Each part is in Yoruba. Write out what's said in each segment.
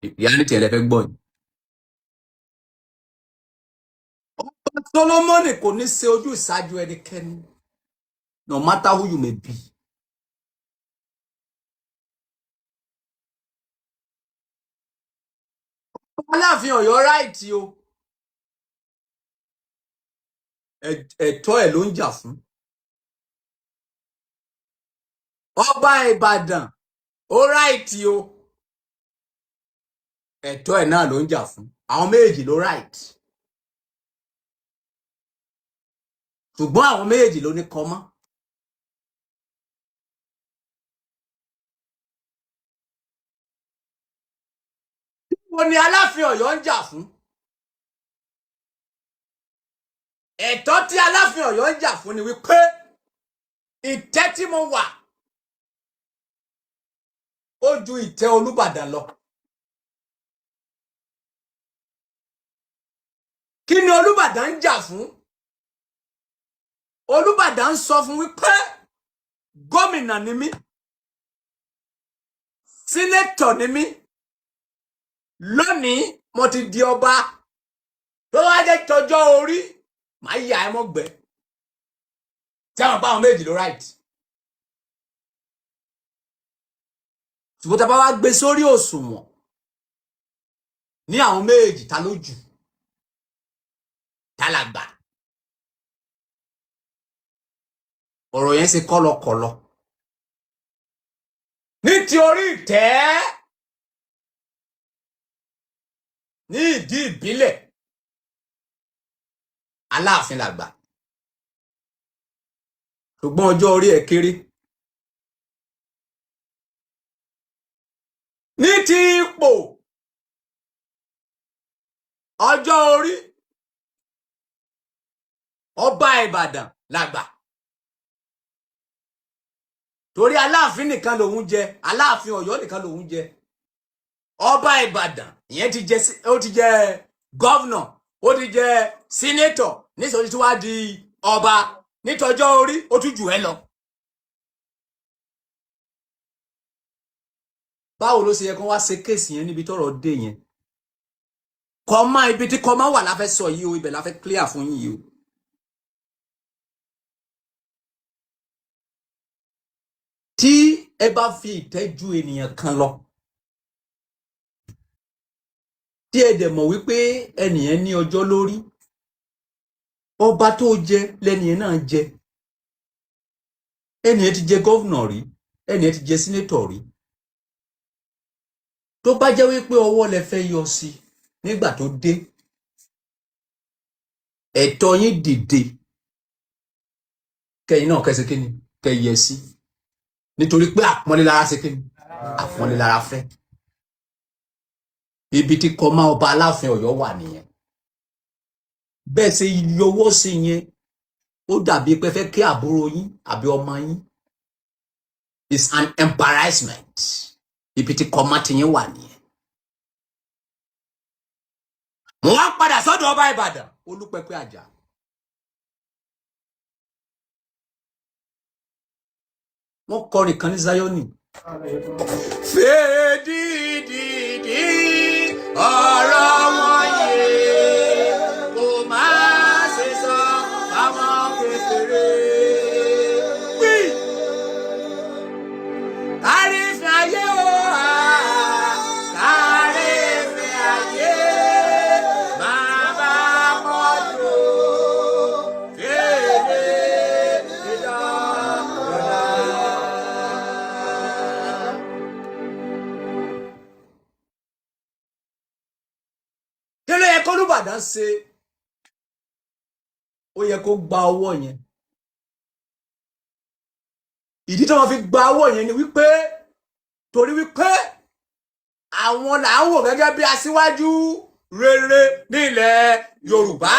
Reality ẹ̀ lẹ fẹ́ gbọ́ yìí. Solomoni kò ní ṣe ojú ìṣáájú ẹnikẹ́ni, no matter who you may be. Aláàfin Ọ̀yọ́ right o, ẹ̀tọ́ ẹ̀ ló ń jà fún. Ọba Ìbàdàn ó right o, ẹ̀tọ́ ẹ̀ náà ló ń jà fún. Àwọn méjèèjì ló right, ṣùgbọ́n àwọn méjèèjì ló ní kọ́mọ́. Wo ni Aláàfin Ọ̀yọ́ ń jà fún? Ẹ̀tọ́ tí Aláàfin Ọ̀yọ́ ń jà fún ni wípé ìtẹ́ tí mo wà ó ju ìtẹ́ Olúbàdàn lọ. Kí ni Olúbàdàn ń jà fún? Olúbàdàn ń sọ fún wípé gómìnà ni mí, sínétọ̀ ni mí, lónìí mo ti di ọba, tó wá jẹ́ tọjọ́ orí màá yà ẹ́ mọ́gbẹ́. Tí àwọn bá àwọn méjì ló right. Ṣùgbọ́n tá a bá wá gbé sórí òṣùwọ̀n ní àwọn méjì, ta ló jù, ta la gbà? Ọ̀rọ̀ yẹn ṣe kọ́lọkọ̀lọ. Ní ti orí ìtẹ́, ní ìdí ìbílẹ̀, Aláàfin làgbà, ṣùgbọ́n ọjọ́ orí ẹ̀ kéré. Ní ti ipò ọjọ́ orí, ọba Ìbàdàn làgbà, torí Aláàfin nìkan lòun jẹ, Aláàfin Ọ̀yọ́ nìkan lòun jẹ. Ọba Ìbàdàn ìyẹn ti jẹ, ó ti jẹ governor, ó ti jẹ senator, nítorí tí wàá di ọba. Nítọjọ́ orí, ó tún jù ẹ́ lọ. Báwo ló ṣe yẹ kó wá ṣe case yẹn níbi tọ́rọ̀ dé yẹn? Kọ́má, ibi tí kọ́má wà la fẹ́ sọ yìí o, ibẹ̀ la fẹ́ clear fún yín yìí o. Tí ẹ bá fi ìtẹ́ ju ènìyàn kan lọ, tí ẹ dẹ̀ mọ̀ wípé ẹnìyẹn ní ọjọ́ lórí, ọba tó jẹ lẹ́nìyẹn náà jẹ, ẹnìyẹn ti jẹ governor rí, ẹnìyẹn ti jẹ senator rí, tó bá jẹ́ wípé ọwọ́ lẹ fẹ́ yọ sí nígbà tó dé, ẹ̀tọ́ yín dìde, kẹyìn náà kẹsì kíni kẹyẹ sí, nítorí pé àpọ́nlé lára ṣe kíni, àpọ́nlé lára fẹ́. Ibi tí kọ́má ọba Aláàfin Ọ̀yọ́ wà nìyẹn. Bẹ́ẹ̀ ṣe yọwọ́ sí yẹn, ó dàbí pé fẹ́ kí àbúrò yín àbí ọmọ yín. It's an embarrassment. Ibi tí kọ́má ti yín wà nìyẹn. Mo wá padà sọ́dọ̀ ọba Ìbàdàn, Olúpẹpẹ Àjà. Wọ́n kọrin kan ní Zioni. Fèdídìdì ọ̀rọ̀ wọn yé, kò má ṣe sọ fáwọn kékeré. Wí! Kárìfín ayé o, kárìfín ayé, bàbá pọ̀jù fèdè ìdọ́gba. Kí ló yẹ kó Olúbàdàn ṣe? Ó yẹ kó gba ọwọ́ yẹn. Ìdí tí wọ́n fi gba ọwọ́ yẹn ni wípé torí wípé àwọn là ń wò gẹ́gẹ́ bí aṣíwájú rere nílẹ̀ Yorùbá,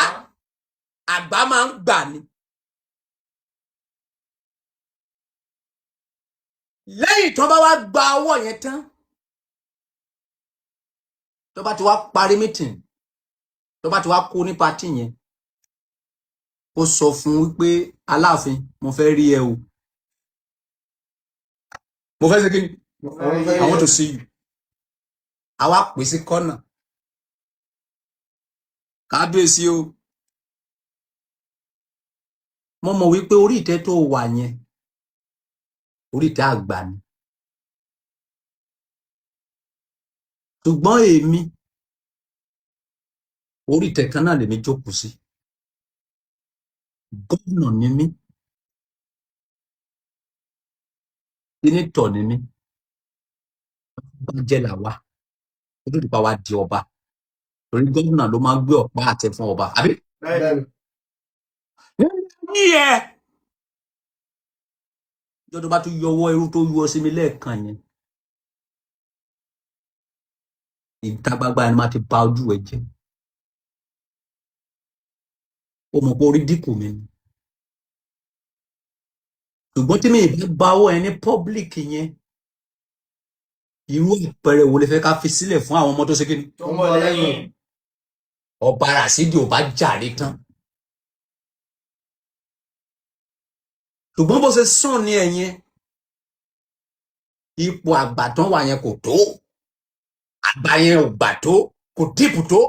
àgbà máa ń gbà ni. Lẹ́yìn tó bá wá gba ọwọ́ yẹn tán, tó bá ti wá parí meeting, tó bá ti wá kó ní party yẹn, ó sọ fún wípé, "Aláàfin, mo fẹ́ rí ẹ o, mo fẹ́ ṣe kí ni, I want to see you." Àwa pè sí kọ́nà. Kábíyèsí o, mo mọ̀ wípé orí ìtẹ́ tó wà yẹn, orí ìtẹ́ àgbà ni. Ṣùgbọ́n èmi, orí ìtẹ́ kan náà lèmi jókòó sí. Gómìnà ni mí, senator ni mí, bá jẹ́ làwa, ó tó dìpa wa di ọba. Torí gómìnà ló máa ń gbé ọ̀pá àtẹ fún ọba, àbí? Bẹ́ẹ̀ni. Ní ẹ ìjọ tó bá tún yọwọ́ irú tó yọ sí mi lẹ́ẹ̀kan yẹn, ìta gbangba ni máa ti ba ojú ẹ jẹ́. Ó mọ̀ pé orí dínkù mi ni. Ṣùgbọ́n tí mi ì bá gba owó ẹ ní public yẹn, irú àpẹẹrẹ wo lè fẹ́ ká fi sílẹ̀ fún àwọn ọmọ tó ṣe kíni? Tó ń bọ̀ lẹ́yìn. Ọba Ràṣídì ò bá jàre tán. Ṣùgbọ́n bó ṣe sùn ní ẹ̀yẹn, ipò àgbà tán wà yẹn kò tó. Àgbà yẹn ò gbà tó, kò dípù tó.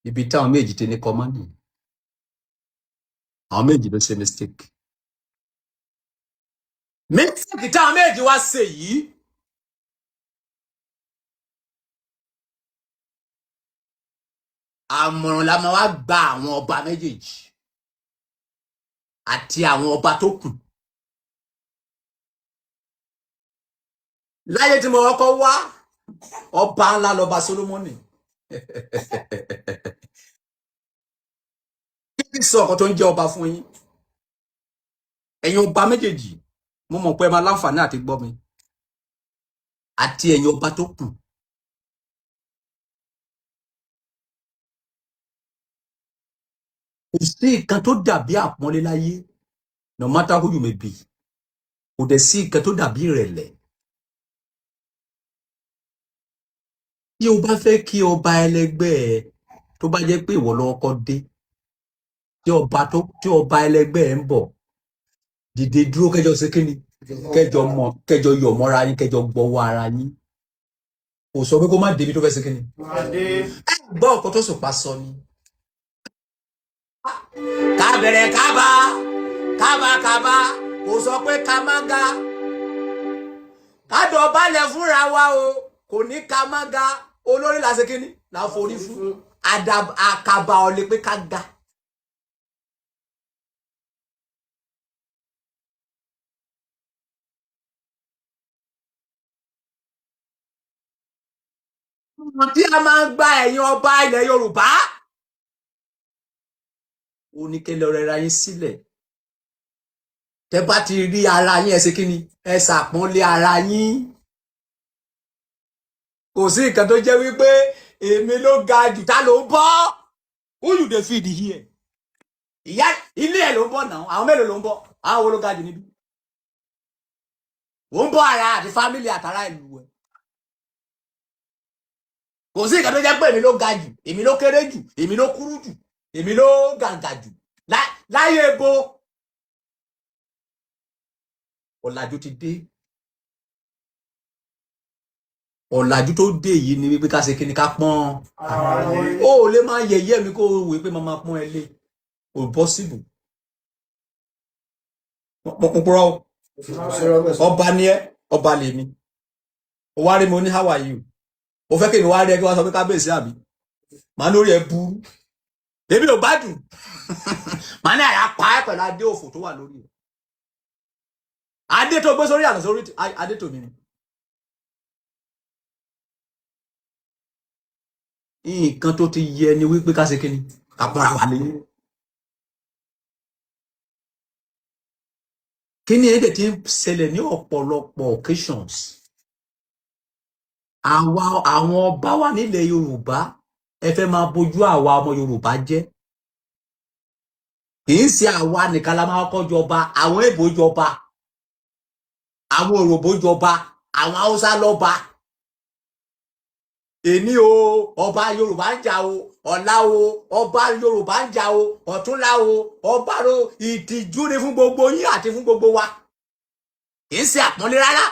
Ibi táwọn méjì ti ní kọ́mọ́ nìyẹn. Àwọn méjì ló ṣe mistake. Mistake táwọn méjì wá ṣe yìí, àmọ̀ràn la máa wá gba àwọn ọba méjèèjì àti àwọn ọba tó kù. Láyé tí mo kọ́kọ́ wá, ọba ńlá lọba Solomoni. Kí sọ ọkọ tó ń jẹ́ ọba fún yín? Ẹ̀yin ọba méjèèjì, mo mọ̀ pé ẹ máa láǹfààní àti gbọ́ mi. Àti ẹ̀yin ọba tó kù. Kò sí nǹkan tó dàbí àpọ́nlé láyé, no matter who you may be. Kò dẹ̀ sí nǹkan tó dàbí ìrẹ̀lẹ̀. Tí o bá fẹ́ kí ọba ẹlẹgbẹ́ ẹ, tó bá jẹ́ pé ìwọ ló kọ́kọ́ dé, tí ọba ẹlẹgbẹ́ ẹ ń bọ̀, dìde dúró kẹjọ ṣe kíni? Kẹjọ mọ, kẹjọ yọ̀ mọ́ra yín, kẹjọ gbọ́wọ́ ara yín. Kò sọ pé kó má débi tó fẹ́ ṣe kíni. Ẹ gbọ́ ọ̀kan tó sùpá sọ ni. Ká bẹ̀rẹ̀ kábà, kábà kábà, kò sọ pé ká má ga. Ká dọ̀bálẹ̀ fúnra wa o, kò ní ká má ga. Olórí la ṣe kíni? La forí fún. Àkàbà ò lè pé ká ga. Tí a máa ń gba ẹ̀yin ọba ilẹ̀ Yorùbá, ó ní kí lọ rẹra yín sílẹ̀. Tẹ́ bá ti rí ara yín, ẹ ṣe kíni? Ẹ ṣàpọ́nlé ara yín. Kò sí nǹkan tó jẹ́ wípé èmi ló ga jù, ta ló ń bọ́? Who you dey feed here? Ìyá ilé ẹ̀ ló ń bọ̀ náà, àwọn mélòó ló ń bọ̀? Àwọn wo ló ga jù níbí? Ò ń bọ́ ara àti fámìlì àtàrà ìlú ẹ̀. Kò sí nǹkan tó jẹ́ pé èmi ló ga jù, èmi ló kéré jù, èmi ló kúrú jù, èmi ló gàǹgà jù. Láyé bo. Ọ̀làjú ti dé. Ọ̀làjú tó dé yìí ni wípé ká ṣe kíni, ká pọ́n. Ó lè máa yẹ̀yẹ́ mi kó o wí pé màá máa pọ́n ẹ lé. Kò possible. Mo purọ́ o. Ọba ni ẹ́, ọba lèmi. O wá rí mi, o ní how are you? O fẹ́ kí èmi wá rí ẹ kí wá sọ pé kábíyèsí àbí? Màá lórí ẹ burú. Èmi ò gbádùn. Màá ní àyà pa ẹ́ pẹ̀lú adé òfò tó wà lórí ẹ̀. Adé tó gbé sórí àná sórí adé tòmí ni. Nǹkan tó ti yẹ ni wípé ká ṣe kíni? Ká pọ́nra wa lé. Kí ni èdè tí ń ṣẹlẹ̀ ní ọ̀pọ̀lọpọ̀ occasions? Àwa àwọn ọba wa nílẹ̀ Yorùbá, ẹ fẹ́ máa bójú àwa ọmọ Yorùbá jẹ́. Kì í ṣe àwa nìkan la máa kọ́ jọba, àwọn Ìgbò jọba, àwọn Òròbó jọba, àwọn Haúsá lọ́ba. Èní o, ọba Yorùbá ń jà o, ọ̀la o, ọba Yorùbá ń jà o, ọ̀túnla o, ọba ro. Ìtìjú ni fún gbogbo yín àti fún gbogbo wa. Kì í ṣe àpọ́nlé rárá.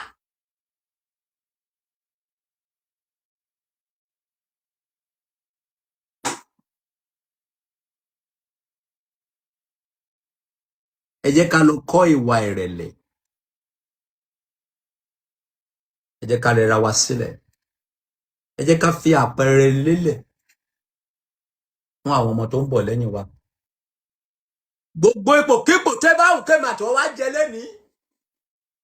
Ẹ jẹ́ ká lọ kọ́ ìwà ìrẹ̀lẹ̀. Ẹ jẹ́ ká rẹra wa sílẹ̀. Ẹ jẹ́ ká fi àpẹẹrẹ lélẹ̀ fún àwọn ọmọ tó ń bọ̀ lẹ́yìn wa. Gbogbo ipò kípò tẹ́ bá wù kémi àtọwọ́ wá jẹ lẹ́nìí,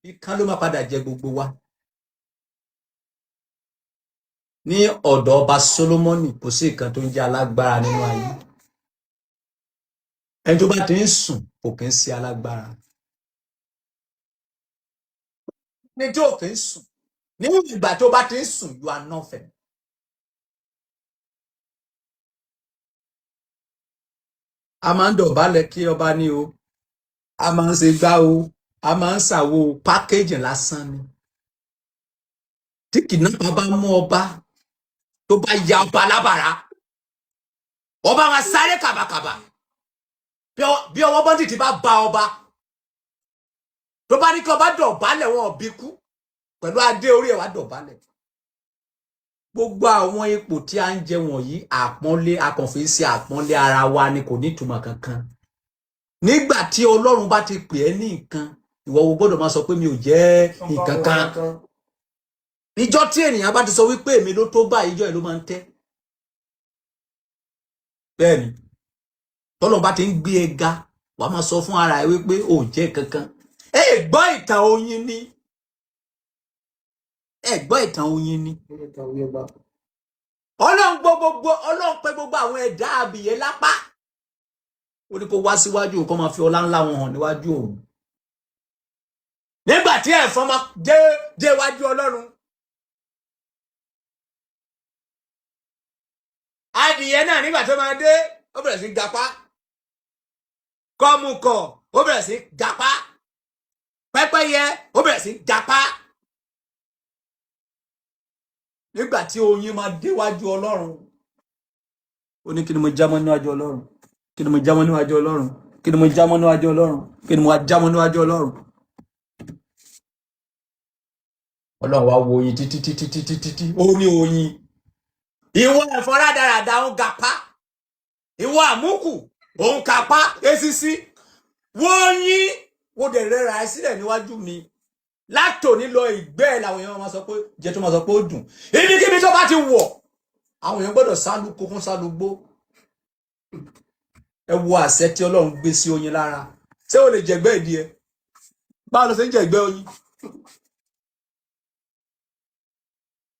ìkan ló máa padà jẹ gbogbo wa. Ní ọ̀dọ̀ ọba Sólómọ́nì, kò sí nǹkan tó ń jẹ́ alágbára nínú ayé. Ẹni tó bá ti ń sùn kò kí ń ṣe alágbára. Ní tí ò kí ń sùn, ní ìgbà tó bá ti ń sùn, you are nothing. A máa ń dọ̀bálẹ̀ kí ọba ní o, a máa ń ṣe gbá o, a máa ń ṣàwo, pákéjì lásán ni. Tí kìnnàpá bá mú ọba, tó bá ya ọba lábàrá, ọba máa sáré kàbàkàbà. Bí ọwọ́ bọ́ndìtì bá ba ọba, tó bá ní kí ọba dọ̀bálẹ̀, wọn ò bí kú pẹ̀lú adé orí ẹ̀ wá dọ̀bálẹ̀. Gbogbo àwọn ipò tí a ń jẹ wọ̀nyí, àpọ́nlé akànfi sí àpọ́nlé ara wa ni, kò ní ìtumọ̀ kankan. Nígbà tí Ọlọ́run bá ti pè ẹ́ ní nǹkan, ìwọ wo gbọ́dọ̀ máa sọ pé mi ò jẹ́ nǹkan kan. Ìjọ́ tí ènìyàn bá ti sọ wípé èmi ló tó báyìí, ìjọ́ ẹ̀ ló máa ń tẹ́. Bẹ́ẹ̀ni, tọ́lọ́run bá ti ń gbé ẹ ga, wàá máa sọ fún ara ẹ wípé ò jẹ́ kankan. Ẹ gbọ́ ìtàn oyin ni. Ẹ gbọ́ ìtàn oyin ni. Ọlọ́run gbọ́ gbogbo, Ọlọ́run pé gbogbo àwọn ẹ̀dá abìyẹ́ lápá. Ó ní kó wá síwájú òun, kó máa fi ọlá ńlá wọn hàn níwájú òun. Nígbà tí ẹ̀fọn máa dé iwájú Ọlọ́run, adìyẹ náà nígbà tó máa dé, ó bẹ̀rẹ̀ sí gapá. Kọ́mukọ̀, ó bẹ̀rẹ̀ sí gapá. Pẹ́pẹ́yẹ, ó bẹ̀rẹ̀ sí gapá. Nígbà tí oyin máa déwájú Ọlọ́run, ó ní kí ni mo jámọ́ níwájú Ọlọ́run? Kí ni mo jámọ́ níwájú Ọlọ́run? Kí ni mo jámọ́ níwájú Ọlọ́run? Kí ni mo jámọ́ níwájú Ọlọ́run? Ọlọ́run wá wo oyin títí títí títí títí. Ó ní oyin. Ìwọ ẹ̀fọn rádaràda ń gapá. Ìwọ àmúkù òun kápá esisi. Wo oyin, wo dẹ̀ rẹ́ra ẹ sílẹ̀ níwájú mi. Látòní lọ, ìgbẹ́ ẹ̀ làwọn èèyàn máa sọ pé jẹ́ tó máa sọ pé ó dùn. Ibikíbi tó bá ti wọ̀, àwọn èèyàn gbọ́dọ̀ sálú kókún sálú gbó. Ẹ wo àṣẹ tí Ọlọ́run gbé sí oyin lára. Ṣé o lè jẹ̀gbẹ́ ìdí ẹ? Báwo ló ṣe ń jẹ̀gbẹ́ oyin?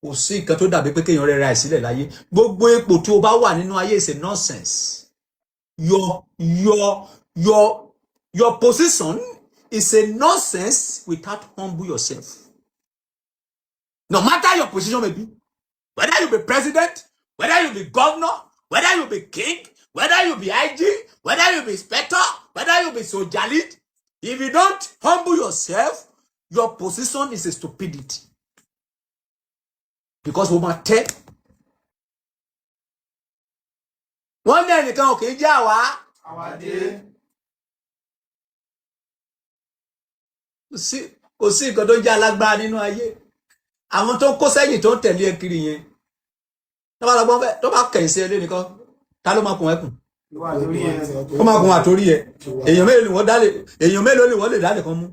Kò sí nǹkan tó dàbí pé kéèyàn rẹra ẹ̀ sílẹ̀ láyé. Gbogbo ipò tí o bá wà nínú ayé is a nonsense. Your position is a nonsense without humble yourself. No matter your position may be, whether you be president, whether you be governor, whether you be king, whether you be IG, whether you be inspector, whether you be soldier, if you don't humble yourself, your position is a stupidity. Because we máa tẹ́. Wọ́n ní ẹnìkan ò kì í jẹ́ àwa. Kò sí nǹkan tó jẹ́ alágbára nínú ayé. Àwọn tó ń kó sẹ́yìn tó ń tẹ̀lé ẹ kiri yẹn. Tó bá lọ gbọ́n fẹ́, tó bá kẹ̀yìn sí ẹ lé nìkan, ta ló máa kùn ẹkùn? Ó máa kùn àtórí ẹ. Èèyàn mélòó ni wọ́n dálé, èèyàn mélòó ni wọ́n lè dálé kan mú?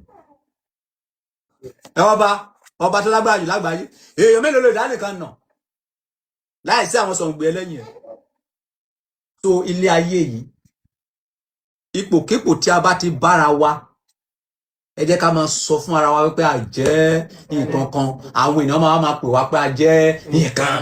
Ẹ ọba, ọba tó lágbára jù lágbàáyé. Èèyàn mélòó lè dálé kan nà? Láìsí àwọn sọ̀ǹgbẹ ẹlẹ́yìn ẹ̀. So ilé ayé yìí, ipòkípò tí a bá ti bára wa, ẹ jẹ́ ká máa sọ fún ara wa wípé a jẹ́ nǹkan kan. Àwọn èèyàn máa máa pè wá pé a jẹ́ nǹkan.